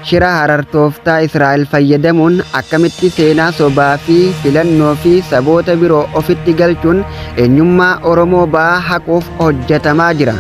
Shira Harar tooftaa Israa'el fayyadamuun akkamitti seenaa sobaa fi filannoo fi saboota biroo ofitti galchuun eenyummaa Oromoo ba'aa haquuf hojjetamaa jira.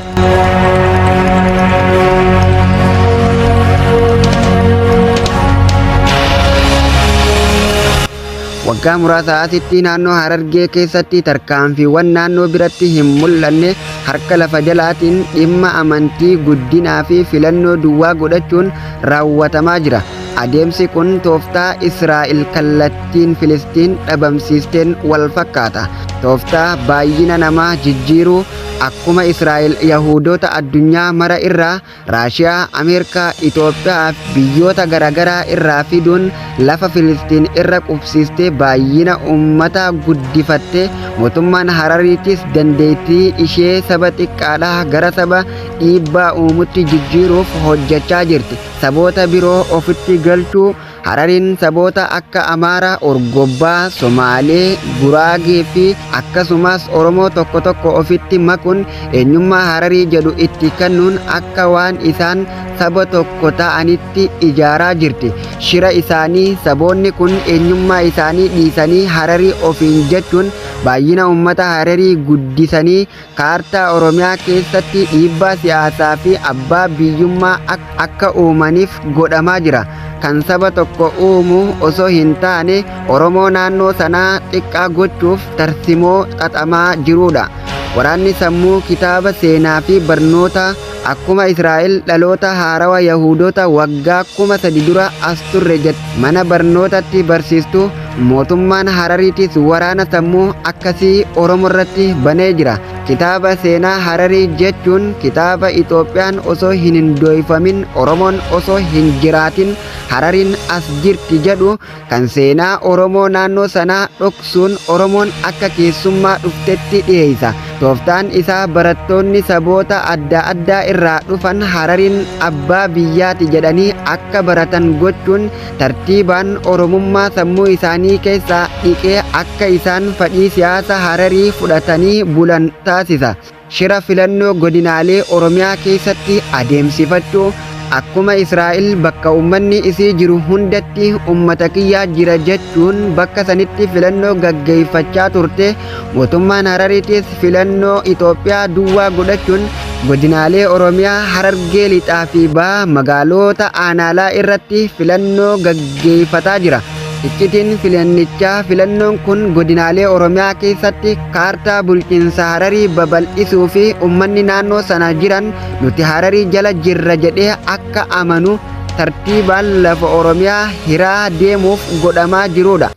Waggaa muraasa asitti naannoo Harargee keessatti tarkaanfiiwwan naannoo biratti hin mul'anne harka lafa jalaatiin dhimma amantii guddinaa fi filannoo duwwaa godhachuun raawwatamaa jira. Adeemsi kun tooftaa Israa'el kallattiin Filistiin dhabamsiisteen wal fakkaata. Tooftaa baay'ina namaa jijjiiruu akkuma Israa'el Yahudoota addunyaa mara irraa Raashiyaa, Ameerikaa, Itoophiyaa fi biyyoota garaagaraa irraa fiduun lafa Filistiin irra qubsiistee baay'ina uummataa guddifatte, mootummaan Harariitis dandeettii ishee saba xiqqaadhaa gara saba dhiibbaa uumutti jijjiiruuf hojjechaa jirti. Saboota biroo ofitti galchuu Harariin saboota akka Amaaraa, Orgobbaa, Somaalee, Guraagee fi akkasumas Oromoo tokko tokko ofitti makuun eenyummaa Hararii jedhu itti kennuun akka waan isaan saba tokko ta'anitti ijaaraa jirti. Shira isaanii saboonni kun eenyummaa isaanii dhiisanii Hararii ofiin jechuun baay'ina uummata Hararii guddisanii kaartaa Oromiyaa keessatti dhiibbaa siyaasaa fi abbaa biyyummaa akka uumaniif godhamaa jira. Kan saba tokko uumu osoo hin taane Oromoo naannoo sanaa xiqqaa gochuuf tarsimoo xaxamaa jirudha. Waraanni sammuu kitaaba seenaa fi barnoota akkuma Israa'el dhaloota haarawa Yahudoota waggaa 3000 dura as turre jette mana barnootatti barsiistu mootummaan Harariitis waraana sammuu akkasii Oromorratti banee jira. Kitaaba seenaa Hararii jechuun kitaaba Itoophiyaan osoo hin hundooyfamin Oromoon osoo hin jiraatin Harariin as jirti jedhu kan seenaa Oromoo naannoo sanaa dhoksuun Oromoon akka keessummaa dhuftetti dhiyeessa. Tooftaan isaa barattoonni saboota adda addaa irraa dhufan Harariin abbaa biyyaati jedhanii akka baratan gochuun tartiibaan Oromummaa sammuu isaanii keessaa dhiqee akka isaan fadhii siyaasa Hararii fudhatanii bulan taasisa. Shira filannoo godinaalee Oromiyaa keessatti adeemsifachuu akkuma Israa'el bakka uummanni isii jiru hundatti uummata kiyyaa jira jechuun bakka sanitti filannoo gaggeeffachaa turte, mootummaan Harariitis filannoo Itoophiyaa duwwaa godhachuun godinaalee Oromiyaa Harargee Lixaa fi Bahaa magaaloota aanaalaa irratti filannoo gaggeeffataa jira. Iccitiin filannichaa filannoon kun godinaalee Oromiyaa keessatti kaartaa bulchiinsa Hararii babal'isuu fi uummanni naannoo sana jiran nuti Hararii jala jirra jedhee akka amanu tartiibaan lafa Oromiyaa hiraa deemuuf godhamaa jirudha.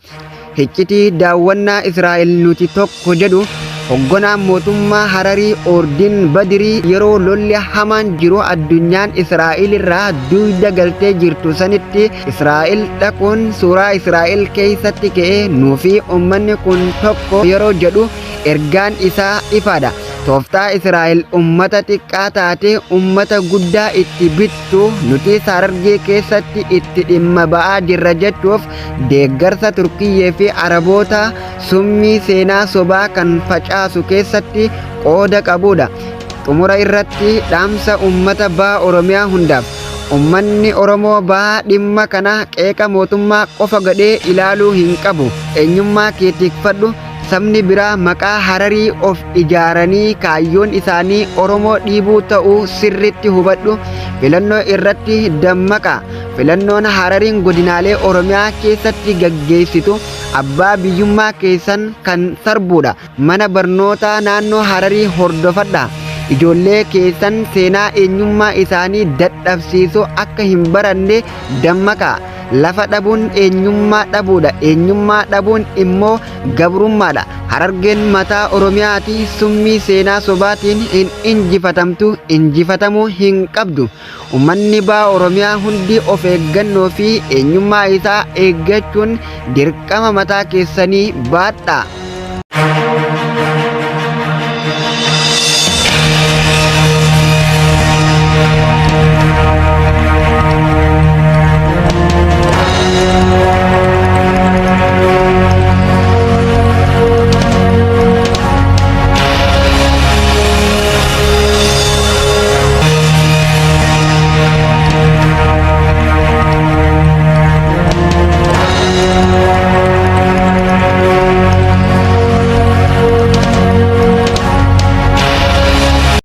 Hiccitii daawwannaa Israa'el nuti tokko jedhu hogganaan mootummaa Hararii Oordin Badirii yeroo lolli hamaan jiru addunyaan Israa'el irraa dugda galtee jirtu sanitti Israa'el dhaquun suuraa Israa'el keessatti ka'ee nuufi uummanni kun tokko yeroo jedhu ergaan isaa ifaadha. Tooftaa Israa'el uummata xiqqaa taate uummata guddaa itti bittu nutis Harargee keessatti itti dhimma ba'aa jirra jechuuf deeggarsa Turkiyyee fi Araboota summii seenaa sobaa kan facaasu keessatti qooda qabudha. Xumura irratti dhaamsa uummata baha Oromiyaa hundaaf. Uummanni Oromoo bahaa dhimma kana qeeqa mootummaa qofa godhee ilaaluu hin qabu. Eenyummaa kee tikfadhu. Sabni biraa maqaa Hararii of ijaaranii kaayyoon isaanii Oromoo dhiibuu ta'uu sirriitti hubadhu. Filannoo irratti dammaqaa. Filannoon Harariin godinaalee Oromiyaa keessatti gaggeessitu abbaa biyyummaa keessan kan sarbuudha. Mana barnootaa naannoo Hararii hordofadhaa. Ijoollee keessan seenaa eenyummaa isaanii dadhabsiisu akka hin baranne dammaqaa. Lafa dhabuun eenyummaa dhabuudha. Eenyummaa dhabuun immoo gabrummaadha. Harargeen mataa Oromiyaati. Summii seenaa sobaatiin hin injifatamtu, injifatamuu hin qabdu. Uummanni baha Oromiyaa hundi of eeggannoo fi eenyummaa isaa eeggachuun dirqama mataa keessanii baadhaa.